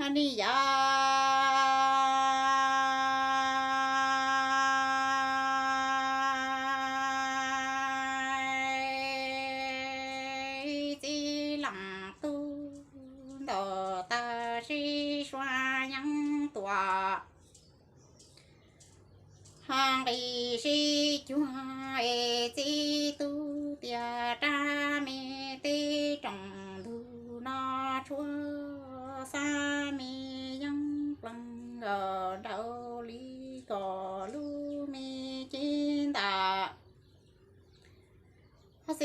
Nij yam txiv leej tub ntaus taw sib sua yeeb tuam, ho nqis sib cuag es txiv tub tias rab me teb rooj ntug no tshuav xab me yeeb plees nkaus nraud li kom lub me cev ntam. Xws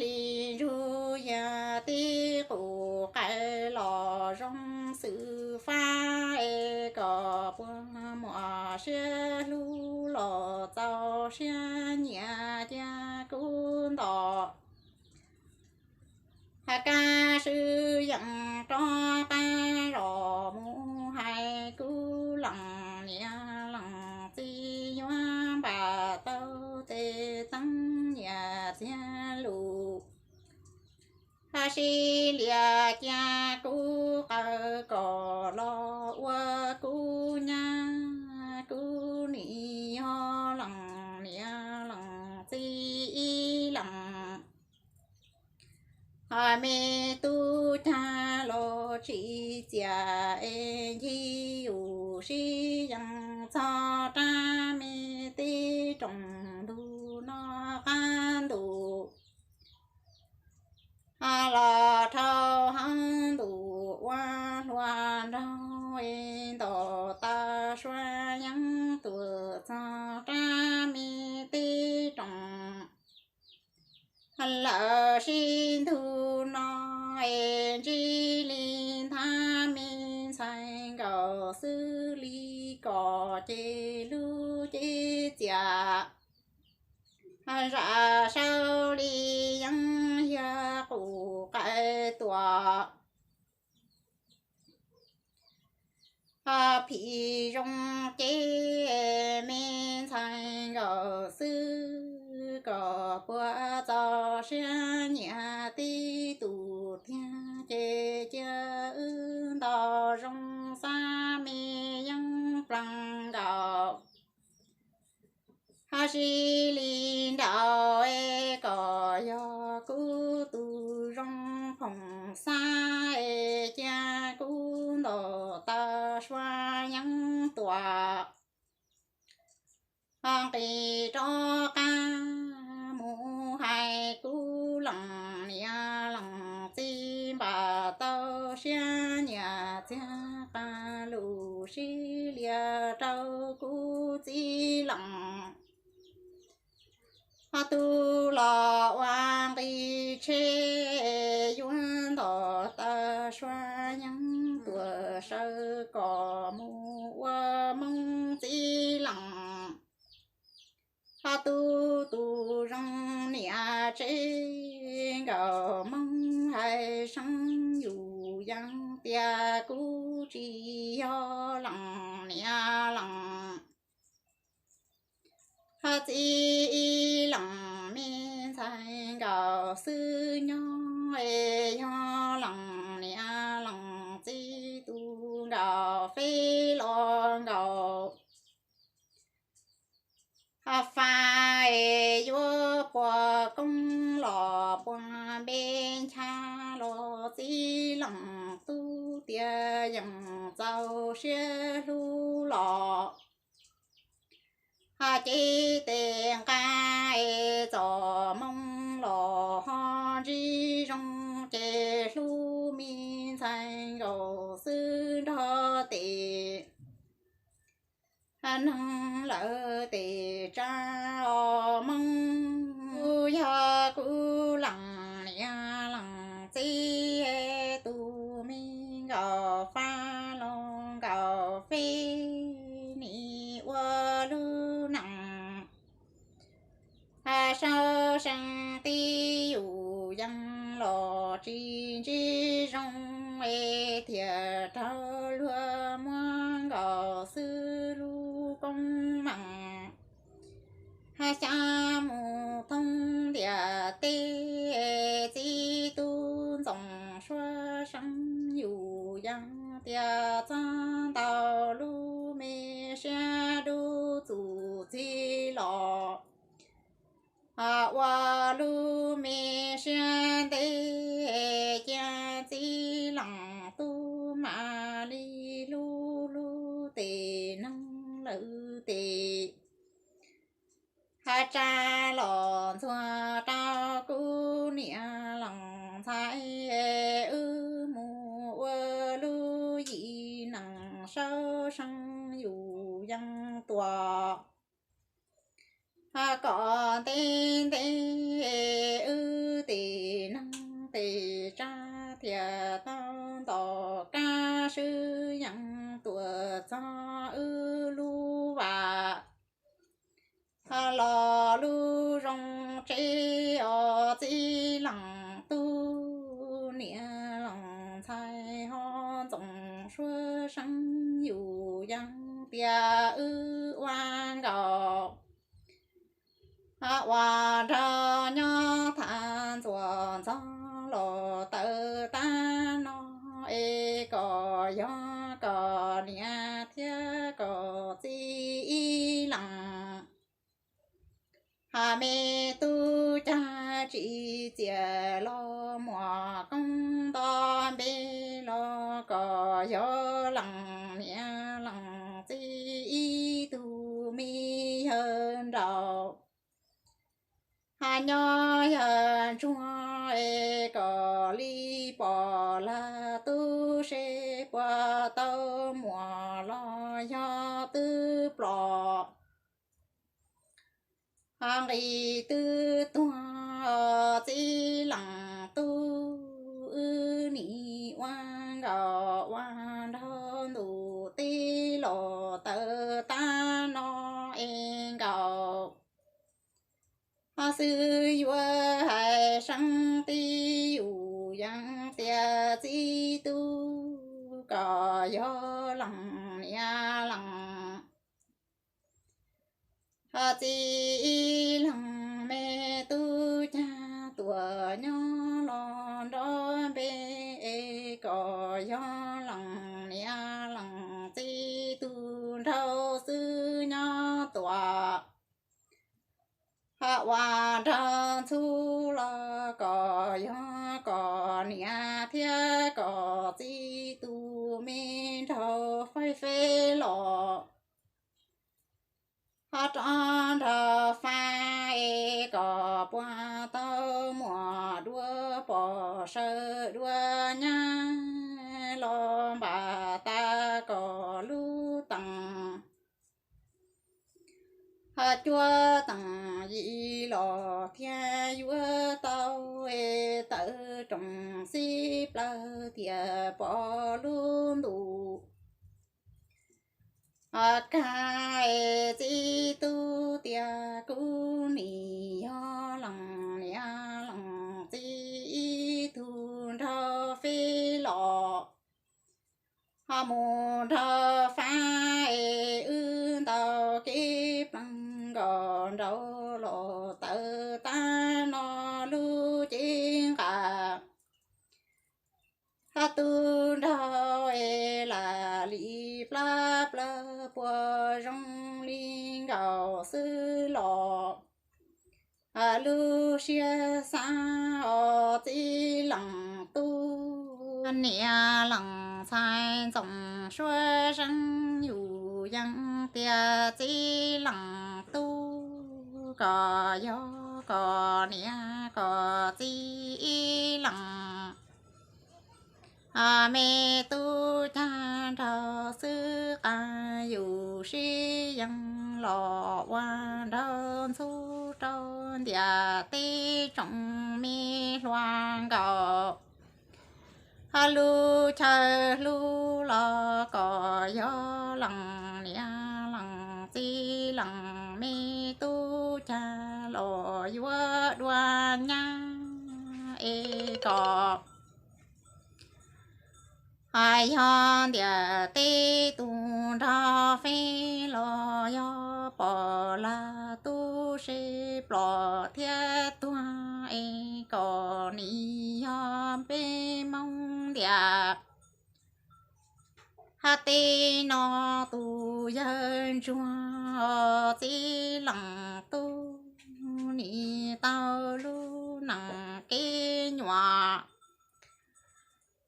li ntsuj yag tib qus qaws los zoo xwm fab es kom puas muaj siab hlub los txaus siab nyiam cia kuv ntom. Has kab swb yees rov qab los mus hais kuv leej niam leej txiv yuav npaj tau tes txeeb nyiam txiag lus. Has sib lias cia kuv qawm kom los ua kuv nyab, kuv nim yog leej niam leej txiv ib leej. Ho me tub cag los tsis txias es ncig yus sib yees txog rab me teb rooj ntug no qab ntuj. Ho los dhau hauv ntuj ua hluas nraug es ntaus taw sua yeeb tuam txog rab me teb rooj. Lawm sib ntuj no es ntsib li nthab me ntxhais nkaus xwb li kom ces lub cev txias. Zam saud li yeeb yog qus qaws tuam. Ho phim zoo ces me ntxhais nkaus xwb kom puas txaus siab nyiam tib tus tiag ces cia wb nto zoo xab me yeeb plees nkaus. Ho sib li nraud es kom yog kuv tus zoo phoom xab es cia kuv ntaus taw sua yeeb tuam. Ho nqis rov qab mus hais kuv leej niam leej txiv npaj tau siab nyiam txiag qab lus sib lias rau kuv txiv leej. Ho tus los ua nqi tsheb yuav ntaus taw sua yeeb tuam sawv kom mus ua Hmoob txiv leej. Ho tus tus zoo niam tsev nkaus Hmoob hais seeb yus yeej tias kuv tsis yog leej niam leej. Ho txiv ib leej me ntxhais nkaus xwb nyob es yog leej niam leej txiv tus nkaus feb los nkaus. Ho fab es yuav puas koob los puas npe ncha los txiv leej tub tias yeej txaus siab hlub los. Ho cev tes nqa es txom moo los ho ntsib zoo ces hlub me ntxhais nkaus xwb nrog tes. Neeg lawv tes tsa os Hmoob, kuv yog kuv leej niam leej txiv tus me nkaus fab los nkaus feb nim ua lub neej. Sau seem tib yus yeej los tsis ntsib zoo es thiaj raug luag muab nkaus xwb lub koob meej. Xyov mus thoob ntiaj teb, txiv tub ntxoov suab seeb yus yeej tias txog ntau lub me siab dub txuas txiv los ua lub me siab ntev, cia txiv leej tub mam li hlub hlub tes neeg lawm tes hab tsa los ntxuag rau kuv niam leej ntxhais, wb mus ua lub yim neeg sawv seej yus yeej tuam kom ntev ntev wb tes neeg tes tsa thiaj tau nto kab swb yeej tuam txog wb lub vam los lub zoo tsev os txiv leej tub niam leej ntxhais ho ntxoov suab seeb yus yeej tias wb ua nkaus ua nraug nyob tham ntxuam ntxov los tawm tab no es kom yog kom niam thiab kom txiv ib leeg ha me tub cag tsis txias los muaj koob nto npe los kom yog leej niam leej txiv ib tug me yawg nraug ha nyob yawg ntsuag es kom li pom lawv tub se puas tau muaj los yog twb ploj ha nqis twb tuag txiv leej tub wb nim ua nkaus ua nraug ntuj teb los tawm tab no es nkaus ho xwb yuav hais seeb tib yus yeej tias txiv tub kom yog leej niam leej ha txiv ib leeg me tub cag tuam nyob los nrov npe es kom yog leej niam leej txiv tug nraug xwb nyob tuam ha ua nraug ntxhub los kom yog kom niam thiab kom txiv tug me nraug faib feb los ho rov nrog fab es kom puas tau muaj dua pom sawv dua nyab los npam tas kom lub teem ho cuab teem yim los thiaj yuav tau es tawm rooj xib plawg tias pom lub ntuj ho kag es txiv tub tias kuv nim yog leej niam leej txiv ib tug nraug feb los ho mus nrog fab es wb ntaus kev plees nkaus nraud los tawm tab no lub cev nqa ho tub nraug es lam li plab plawg puas zoo li nkaus xwb los lub siab xav os txiv leej tub niam leej ntxhais ntxoov suab seeb yus yeej tias txiv leej tub kom yog kom niam kom txiv ib leeg me tub cag nraug xwb qab yus sib yees los ua nraug ntxhub rau ntiaj teb tsoom me hluas nkauj ho lub chaw hlub los kom yog leej niam leej txiv leej me tub cag los yuav dua nyab es kom yog ntiaj teb tus nraug feb los yog pom lawv tub se ploj thiab tuag es kom nim yog peb Hmoob ntiaj Hab teb no tus yawg ntsuag txiv leej tub nim tau lub neej kev nyuam,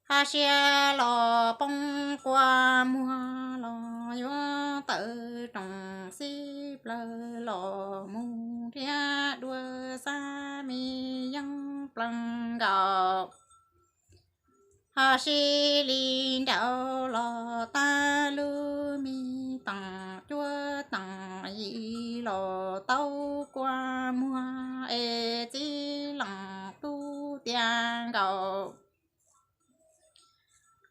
hab siab los poob quaj muag los yuav tawm rooj xib plawg los mus nrhiav dua xab me yeeb pleeg nkaus. Ho sib li nraud los tab lub me teem cuab teem yim los tau quaj muag es txiv leej tub tiav nkaus.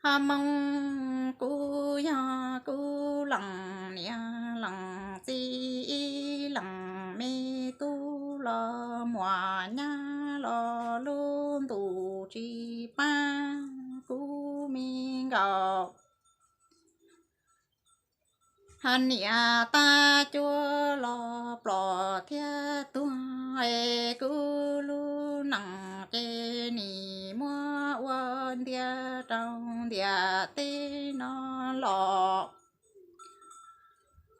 Ho Hmoob kuj yog kuv leej niam leej txiv ib leej me tub los muaj nyab los lub ntuj tsis pab kuv me nkaus. Ho niam tab cuab los plom thiab tuag es kuv lub neej ces nim muab ua ntiag rau ntiaj teb no los.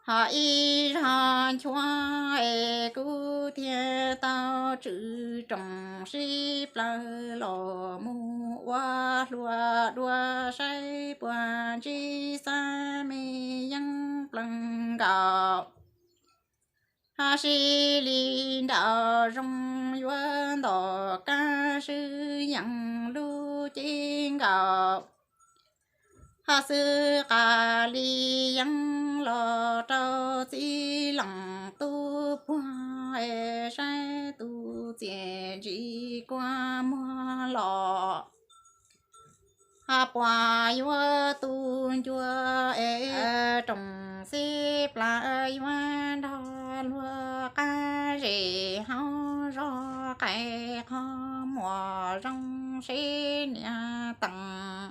Ho ib zog nchuav es kuv thiaj tau tswm rooj sib plawg los mus ua hluas dua saib puas ntsib xab me yeeb pleeg nkaus. Ho sib li nraud zoo yuav ntom kab swb yees lub cev nkaus. Ho xwb qas li yeeb los rau txiv leej tub puag es saib tus txiaj ntsim kuag muag los. Ho puas yuav tu ncua es rooj xib plawg yuav nrog luag qab zes hauv zog qais qhov muag zoo seb niam teem.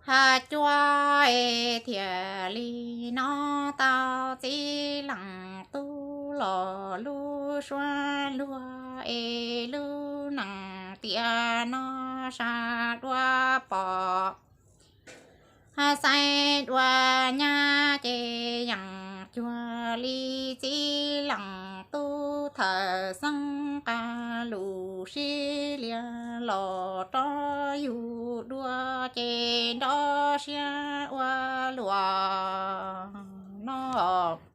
Ho cuab es thiaj li nov tau txiv leej tub los lub suab luag es lub neej tiam no sab dua pom. Ho xav dua nyab ces yeej cuag li txiv leej tub thawm xeeb qas lus sib liag los rov yug dua ces nrov siab ua luaj no.